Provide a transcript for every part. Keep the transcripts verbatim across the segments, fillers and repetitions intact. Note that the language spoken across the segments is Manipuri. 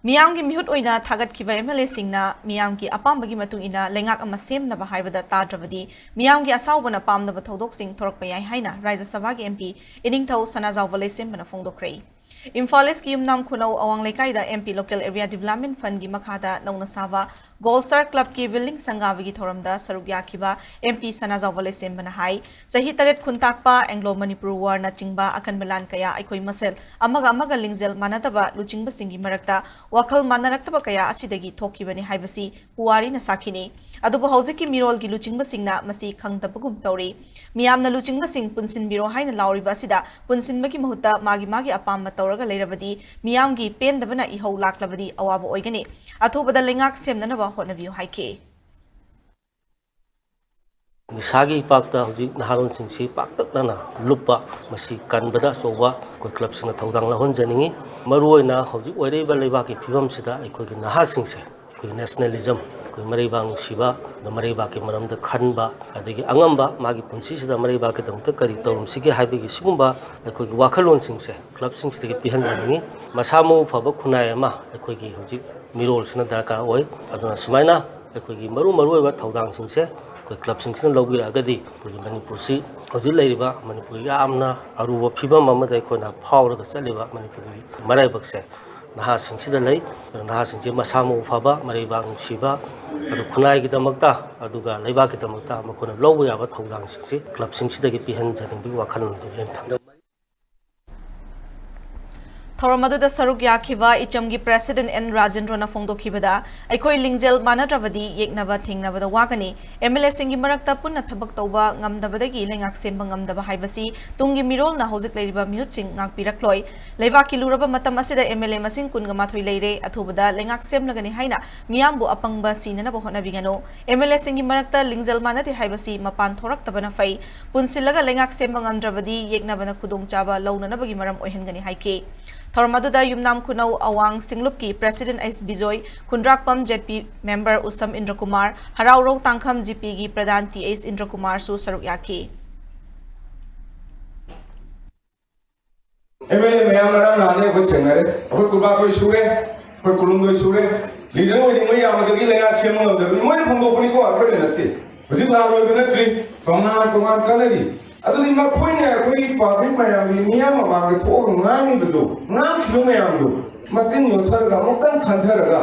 ꯃꯤꯌꯥꯝꯒꯤ ꯃꯤꯍꯨꯠ ꯑꯣꯏꯅ ꯊꯥꯒꯠꯈꯤꯕ MLAꯁꯤꯡꯅ ꯃꯤꯌꯥꯝꯒꯤ ꯑꯄꯥꯝꯕꯒꯤ ꯃꯇꯨꯡ ꯏꯟꯅ ꯂꯩꯉꯥꯛ ꯑꯃ ꯁꯦꯝꯅꯕ ꯍꯥꯏꯕꯗ ꯇꯥꯗ꯭ꯔꯕꯗꯤ ꯃꯤꯌꯥꯝꯒꯤ ꯑꯁꯥꯎꯕꯅ ꯄꯥꯝꯗꯕ ꯊꯧꯗꯣꯛꯁꯤꯡ ꯊꯣꯔꯛꯄ ꯌꯥꯏ ꯍꯥꯏꯅ ꯔꯥꯖ꯭ꯌ ꯁꯚꯥꯒꯤ MP ꯏꯅꯤꯡꯊꯧ ꯁꯅꯥꯖꯥꯎꯕ ꯂꯩꯁꯦꯝꯕꯅ ꯐꯣꯡꯗꯣꯛꯈ꯭ꯔꯦ꯫ ꯏꯝꯐꯥꯜ ꯏꯁꯀꯤ ꯌꯨꯝꯅꯥꯝ ꯈꯨꯅꯧ ꯑꯋꯥꯡ ꯂꯩꯀꯥꯏꯗ MP Local Area Development Fundꯒꯤ ꯃꯈꯥꯗ ꯅꯧꯅ ꯁꯥꯕ ꯒꯣꯜꯁꯥꯔ ꯀ꯭ꯂꯕꯀꯤ ꯕꯤꯜꯗꯤꯡ ꯁꯪꯒꯥꯕꯒꯤ ꯊꯧꯔꯝꯗ ꯁꯔꯨꯛ ꯌꯥꯈꯤꯕ MP ꯁꯅꯥꯖꯥꯎꯕ ꯂꯩꯁꯦꯝꯕꯅ ꯍꯥꯏ, ꯆꯍꯤ ꯇꯔꯦꯠ ꯈꯨꯟꯇꯥꯛꯄ Anglo Manipur Warꯅꯆꯤꯡꯕ ꯑꯀꯟꯕ ꯂꯥꯟ ꯀꯌꯥ ꯑꯩꯈꯣꯏ ꯃꯁꯦꯜ ꯑꯃꯒ ꯑꯃꯒ ꯂꯤꯡꯖꯦꯜ ꯃꯥꯟꯅꯗꯕ ꯂꯨꯆꯤꯡꯕꯁꯤꯡꯒꯤ ꯃꯔꯛꯇ ꯋꯥꯈꯜ ꯃꯥꯟꯅꯔꯛꯇꯕ ꯀꯌꯥ ꯑꯁꯤꯗꯒꯤ ꯊꯣꯛꯈꯤꯕꯅꯤ ꯍꯥꯏꯕꯁꯤ ꯄꯨꯋꯥꯔꯤꯅ ꯁꯥꯈꯤꯅꯤ꯫ ꯑꯗꯨꯕꯨ ꯍꯧꯖꯤꯛꯀꯤ ꯃꯤꯔꯣꯜꯒꯤ ꯂꯨꯆꯤꯡꯕꯁꯤꯡꯅ ꯃꯁꯤ ꯈꯪꯗꯕꯒꯨꯝ ꯇꯧꯔꯤ꯫ ꯃꯤꯌꯥꯝꯅ ꯂꯨꯆꯤꯡꯕꯁꯤꯡ ꯄꯨꯟꯁꯤꯟꯕꯤꯔꯣ ꯍꯥꯏꯅ ꯂꯥꯎꯔꯤꯕ ꯑꯁꯤꯗ ꯄꯨꯟꯁꯤꯟꯕꯒꯤ ꯃꯍꯨꯠꯇ ꯃꯥꯒꯤ ꯃꯥꯒꯤ ꯑꯄꯥꯝꯕ ꯇꯧꯔꯒ ꯂꯩꯔꯕꯗꯤ ꯃꯤꯌꯥꯝꯒꯤ ꯄꯦꯟꯗꯕꯅ ꯏꯍꯧ ꯂꯥꯛꯂꯕꯗꯤ ꯑꯋꯥꯕ ꯑꯣꯏꯒꯅꯤ꯫ ꯑꯊꯨꯕꯗ ꯂꯩꯉꯥꯛ ꯁꯦꯝꯅꯅꯕ ꯍꯣꯠꯅꯕꯤꯌꯨ ꯍꯥꯏꯈꯤ꯫ ꯅꯤꯁꯥꯒꯤ ꯏꯄꯥꯛꯇ ꯍꯧꯖꯤꯛ ꯅꯍꯥꯔꯣꯟꯁꯤꯡꯁꯤ ꯄꯥꯛꯇꯛꯅꯅ ꯂꯨꯞꯄ, ꯃꯁꯤ ꯀꯟꯕꯗ ꯑꯆꯧꯕ ꯑꯩꯈꯣꯏ ꯀ꯭ꯂꯕꯁꯤꯡꯅ ꯊꯧꯗꯥꯡ ꯂꯧꯍꯟꯖꯅꯤꯡꯏ꯫ ꯃꯔꯨꯑꯣꯏꯅ ꯍꯧꯖꯤꯛ ꯑꯣꯏꯔꯛꯏꯕ ꯂꯩꯕꯥꯛꯀꯤ ꯐꯤꯕꯝꯁꯤꯗ ꯑꯩꯈꯣꯏꯒꯤ ꯅꯍꯥꯁꯤꯡꯁꯦ ꯑꯩꯈꯣꯏ nationalism, ꯑꯩꯈꯣꯏ ꯃꯔꯩꯕꯥꯛ ꯅꯨꯡꯁꯤꯕ, ꯑꯗ ꯃꯔꯩꯕꯥꯛꯀꯤ ꯃꯔꯝꯗ ꯈꯟꯕ, ꯑꯗꯒꯤ ꯑꯉꯝꯕ ꯃꯥꯒꯤ ꯄꯨꯟꯁꯤꯁꯤꯗ ꯃꯔꯩꯕꯥꯛꯀꯤꯗꯃꯛꯇ ꯀꯔꯤ ꯇꯧꯔꯝꯁꯤꯒꯦ ꯍꯥꯏꯕꯒꯤ ꯁꯤꯒꯨꯝꯕ ꯑꯩꯈꯣꯏꯒꯤ ꯋꯥꯈꯜꯂꯣꯟꯁꯤꯡꯁꯦ ꯀ꯭ꯂꯕꯁꯤꯡꯁꯤꯗꯒꯤ ꯄꯤꯍꯟꯖꯅꯤꯡꯏ꯫ ꯃꯁꯥ ꯃꯎ ꯐꯕ ꯈꯨꯟꯅꯥꯏ ꯑꯃ ꯑꯩꯈꯣꯏꯒꯤ ꯍꯧꯖꯤꯛ ꯃꯤꯔꯣꯜꯁꯤꯅ ꯗꯔꯀꯥꯔ ꯑꯣꯏ꯫ ꯑꯗꯨꯅ ꯁꯨꯃꯥꯏꯅ ꯑꯩꯈꯣꯏꯒꯤ ꯃꯔꯨ ꯃꯔꯨꯑꯣꯏꯕ ꯊꯧꯗꯥꯡꯁꯤꯡꯁꯦ ꯑꯩꯈꯣꯏ ꯀ꯭ꯂꯕꯁꯤꯡꯁꯤꯅ ꯂꯧꯕꯤꯔꯛꯑꯒꯗꯤ ꯑꯩꯈꯣꯏꯒꯤ ꯃꯅꯤꯄꯨꯔꯁꯤ ꯍꯧꯖꯤꯛ ꯂꯩꯔꯤꯕ ꯃꯅꯤꯄꯨꯔꯒꯤ ꯌꯥꯝꯅ ꯑꯔꯨꯕ ꯐꯤꯕꯝ ꯑꯃꯗ ꯑꯩꯈꯣꯏꯅ ꯐꯥꯎꯔꯒ ꯆꯠꯂꯤꯕ ꯃꯅꯤꯄꯨꯔꯒꯤ ꯃꯔꯥꯏꯕꯛꯁꯦ ꯅꯍꯥꯁꯤꯡꯁꯤꯗ ꯂꯩ꯫ ꯑꯗꯨꯅ ꯅꯍꯥꯁꯤꯡꯁꯦ ꯃꯁꯥ ꯃꯎ ꯐꯕ, ꯃꯔꯩꯕꯥꯛ ꯅꯨꯡꯁꯤꯕ, ꯑꯗꯨ ꯈꯨꯟꯅꯥꯏꯒꯤꯗꯃꯛꯇ ꯑꯗꯨꯒ ꯂꯩꯕꯥꯛꯀꯤꯗꯃꯛꯇ ꯃꯈꯣꯏꯅ ꯂꯧꯕ ꯌꯥꯕ ꯊꯧꯗꯥꯡꯁꯤꯡꯁꯤ ꯀ꯭ꯂꯕꯁꯤꯡꯁꯤꯗꯒꯤ ꯄꯤꯍꯟꯖꯅꯤꯡꯕꯒꯤ ꯋꯥꯈꯜꯂꯣꯟꯗꯨꯅꯤ ꯑꯩꯅ ꯊꯝꯖꯩ꯫ ꯊꯧꯔꯝ ꯑꯗꯨꯗ ꯁꯔꯨꯛ ꯌꯥꯈꯤꯕ ꯏꯆꯝꯒꯤ President N ꯔꯥꯖꯦꯟꯗ꯭ꯔꯣꯅ ꯐꯣꯡꯗꯣꯛꯈꯤꯕꯗ, ꯑꯩꯈꯣꯏ ꯂꯤꯡꯖꯦꯜ ꯃꯥꯟꯅꯗ꯭ꯔꯕꯗꯤ ꯌꯦꯛꯅꯕ ꯊꯦꯡꯅꯕꯗ ꯋꯥꯒꯅꯤ꯫ MLAꯁꯤꯡꯒꯤ ꯃꯔꯛꯇ ꯄꯨꯟꯅ ꯊꯕꯛ ꯇꯧꯕ ꯉꯝꯗꯕꯗꯒꯤ ꯂꯩꯉꯥꯛ ꯁꯦꯝꯕ ꯉꯝꯗꯕ ꯍꯥꯏꯕꯁꯤ ꯇꯨꯡꯒꯤ ꯃꯤꯔꯣꯜꯅ ꯍꯧꯖꯤꯛ ꯂꯩꯔꯤꯕ ꯃꯤꯍꯨꯠꯁꯤꯡ ꯉꯥꯛꯄꯤꯔꯛꯂꯣꯏ꯫ ꯂꯩꯕꯥꯛꯀꯤ ꯂꯨꯔꯕ ꯃꯇꯝ ꯑꯁꯤꯗ MLA ꯃꯁꯤꯡ ꯀꯨꯟꯒ ꯃꯥꯊꯣꯏ ꯂꯩꯔꯦ꯫ ꯑꯊꯨꯕꯗ ꯂꯩꯉꯥꯛ ꯁꯦꯝꯂꯒꯅꯤ ꯍꯥꯏꯅ ꯃꯤꯌꯥꯝꯕꯨ ꯑꯄꯪꯕ ꯁꯤꯅꯅꯕ ꯍꯣꯠꯅꯕꯤꯒꯅꯨ꯫ MLAꯁꯤꯡꯒꯤ ꯃꯔꯛꯇ ꯂꯤꯡꯖꯦꯜ ꯃꯥꯟꯅꯗꯦ ꯍꯥꯏꯕꯁꯤ ꯃꯄꯥꯟ ꯊꯣꯔꯛꯇꯕꯅ ꯐꯩ꯫ ꯄꯨꯟꯁꯤꯜꯂꯒ ꯂꯩꯉꯥꯛ ꯁꯦꯝꯕ ꯉꯝꯗ꯭ꯔꯕꯗꯤ ꯌꯦꯛꯅꯕꯅ ꯈꯨꯗꯣꯡꯆꯥꯕ ꯂꯧꯅꯅꯕꯒꯤ ꯃꯔꯝ ꯑꯣꯏꯍꯟꯒꯅꯤ ꯍꯥꯏꯈꯤ꯫ ꯊꯧꯔꯝ ꯑꯗꯨꯗ ꯌꯨꯝꯅꯥꯝ ꯈꯨꯅꯧ ꯑꯋꯥꯡ ꯁꯤꯡꯂꯨꯞꯀꯤ President S ꯕꯤꯖꯣꯏ, ꯈꯨꯟꯗ꯭ꯔꯥꯛꯄꯝ ZP member ꯎꯁꯝ ꯏꯟꯗ꯭ꯔꯀꯨꯃꯥꯔ, ꯍꯔꯥꯎꯔꯧ ꯇꯥꯡꯈꯝ GPꯒꯤ ꯄ꯭ꯔꯙꯥꯟ ꯇꯤ ꯑꯦꯁ ꯏꯟꯗ꯭ꯔꯀꯨꯃꯥꯔꯁꯨ ꯁꯔꯨꯛ ꯌꯥꯈꯤ꯫ MLA ꯃꯌꯥꯝ ꯉꯔꯥꯡ ꯅꯍꯥꯟꯗꯩ ꯑꯩꯈꯣꯏ ꯊꯦꯡꯅꯔꯦ꯫ ꯑꯩꯈꯣꯏ ꯀꯨꯟꯃꯥꯊꯣꯏ ꯁꯨꯔꯦ꯫ ꯀꯨꯟꯍꯨꯝꯗꯣꯏ ꯁꯨꯔꯦ꯫ ꯂꯤꯗꯔ ꯑꯣꯏꯅꯤꯡꯕ ꯌꯥꯕꯗꯒꯤ ꯂꯩꯉꯥꯛ ꯁꯦꯝꯕ ꯉꯝꯗꯕꯅꯤ꯫ ꯃꯣꯏꯅ ꯐꯣꯡꯗꯣꯛꯄꯅꯤꯀꯣ, ꯑꯩꯈꯣꯏꯅ ꯅꯠꯇꯦ꯫ ꯍꯧꯖꯤꯛ ꯂꯥꯟ ꯂꯣꯏꯕ ꯅꯠꯇ꯭ꯔꯤ, ꯇꯣꯉꯥꯟ ꯇꯣꯉꯥꯟ ꯀꯥꯟꯅꯔꯤ꯫ ꯑꯗꯨꯗꯤ ꯃꯈꯣꯏꯅ ꯑꯩꯈꯣꯏꯒꯤ ꯄꯥꯕ꯭ꯂꯤꯛ ꯃꯌꯥꯝꯒꯤ ꯃꯤꯌꯥꯝ ꯃꯃꯥꯡꯗ ꯊꯣꯛꯑꯒ ꯉꯥꯡꯉꯤꯕꯗꯣ, ꯉꯥꯡꯈꯤꯕ ꯃꯌꯥꯝꯗꯣ ꯃꯇꯤꯟ ꯌꯣꯠꯊꯔꯒ ꯑꯃꯨꯛꯇꯪ ꯈꯟꯊꯔꯒ,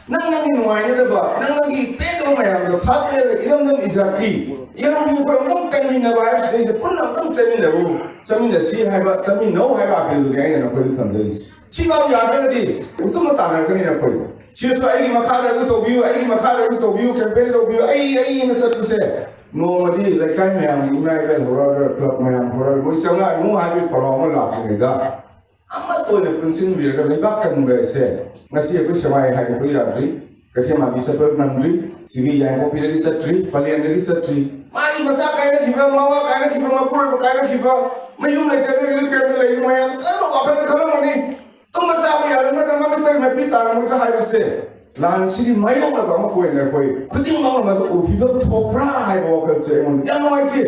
ꯅꯪ ꯅꯪꯒꯤ ꯅꯨꯡꯉꯥꯏꯅꯗꯕ, ꯅꯪ ꯅꯪꯒꯤ ꯄꯦꯟꯗꯕ ꯃꯌꯥꯝꯗꯣ ꯊꯥꯗꯣꯛꯑꯒ ꯏꯔꯝꯗꯝ ꯏꯖꯥꯇꯤ, ꯏꯔꯝꯗꯝ ꯑꯩꯈꯣꯏ ꯑꯃꯨꯛꯇꯪ ꯀꯟꯃꯤꯟꯅꯕ ꯍꯥꯏꯕꯁꯤꯗꯩꯗ ꯄꯨꯟꯅ ꯑꯃꯨꯛꯇꯪ ꯆꯠꯃꯤꯟꯅꯔꯨ, ꯆꯠꯃꯤꯟꯅꯁꯤ ꯍꯥꯏꯕ, ꯆꯠꯃꯤꯟꯅꯧ ꯍꯥꯏꯕ ꯑꯥꯄꯤꯜꯗꯨꯅꯤ ꯑꯩꯅ ꯅꯈꯣꯏꯗ ꯊꯝꯖꯔꯤꯁꯤ꯫ ꯁꯤꯐꯥꯎ ꯌꯥꯗ꯭ꯔꯒꯗꯤ ꯎꯇꯨꯝꯕ ꯇꯥꯟꯅꯔꯛꯀꯅꯤ ꯅꯈꯣꯏꯗ꯫ ꯁꯤꯗꯁꯨ ꯑꯩꯒꯤ ꯃꯈꯥꯗ ꯑꯗꯨ ꯇꯧꯕꯤꯌꯨ, ꯑꯩꯒꯤ ꯃꯈꯥꯗ ꯑꯗꯨ ꯇꯧꯕꯤꯌꯨ, ꯀꯦꯝꯄꯦꯟ ꯇꯧꯕꯤꯌꯨ, ꯑꯩ, ꯑꯩꯅ ꯆꯠꯄꯁꯦ ꯅꯣꯡꯃꯗꯤ ꯂꯩꯀꯥꯏ ꯃꯌꯥꯝꯒꯤ ꯏꯃꯥ ꯏꯕꯦꯜ ꯍꯧꯔꯛꯑꯒ, ꯀ꯭ꯂꯕ ꯃꯌꯥꯝ ꯍꯧꯔꯛꯑꯒ ꯃꯣꯏ ꯆꯪꯉꯛꯑꯅꯨ ꯍꯥꯏꯕꯒꯤ ꯄꯥꯎꯔꯥꯎ ꯑꯃ ꯂꯥꯛꯇ꯭ꯔꯤꯉꯩꯗ ꯑꯃꯠꯇ ꯑꯣꯏꯅ ꯄꯨꯟꯁꯤꯟꯕꯤꯔꯒ ꯂꯩꯕꯥꯛ ꯀꯟꯕ ꯑꯁꯦ ꯉꯁꯤ ꯑꯩꯈꯣꯏ ꯁꯦꯋꯥꯏ ꯍꯥꯏꯗꯣꯛꯄ ꯌꯥꯗ꯭ꯔꯤ, ꯀꯩꯊꯦꯜ ꯃꯥꯟꯕꯤ ꯆꯠꯄ ꯅꯪꯗ꯭ꯔꯤ, ꯁꯤꯒꯤ ꯌꯥꯏꯉꯪꯄꯣꯛꯄꯤꯗꯒꯤ ꯆꯠꯇ꯭ꯔꯤ, ꯄꯂꯦꯟꯗꯒꯤ ꯆꯠꯇ꯭ꯔꯤ꯫ ꯃꯥꯒꯤ ꯃꯆꯥ ꯀꯥꯏꯅꯈꯤꯕ, ꯃꯋꯥ ꯀꯥꯏꯅꯈꯤꯕ, ꯃꯄꯨꯔꯣꯏꯕ ꯀꯥꯏꯅꯈꯤꯕ, ꯃꯌꯨꯝ ꯂꯩꯇꯕ, ꯔꯤꯂꯤꯐ ꯀꯦꯝꯞꯇ ꯂꯩꯔꯤꯕ ꯃꯌꯥꯝ ꯂꯣꯏꯅꯃꯛ ꯋꯥꯈꯜ ꯈꯜꯂꯝꯒꯅꯤ꯫ ꯇꯨꯝꯕ ꯆꯥꯕ ꯌꯥꯗꯕ ꯅꯠꯇ꯭ꯔꯒ ꯃꯃꯤꯠꯇ ꯃꯄꯤ ꯇꯥꯔꯝꯃꯣꯏꯗ꯭ꯔꯥ ꯍꯥꯏꯕꯁꯦ, ꯂꯥꯟꯁꯤꯒꯤ ꯃꯥꯌꯣꯛꯅꯕ ꯑꯃ ꯑꯣꯏꯅ ꯑꯩꯈꯣꯏ ꯈꯨꯗꯤꯡꯃꯛꯅ ꯃꯗꯨ ꯎꯈꯤꯕ ꯊꯣꯛꯄ꯭ꯔꯥ ꯍꯥꯏꯕ ꯋꯥꯈꯜꯁꯦ ꯑꯩꯉꯣꯟꯗ ꯌꯥꯝ ꯅꯨꯡꯉꯥꯏꯇꯦ꯫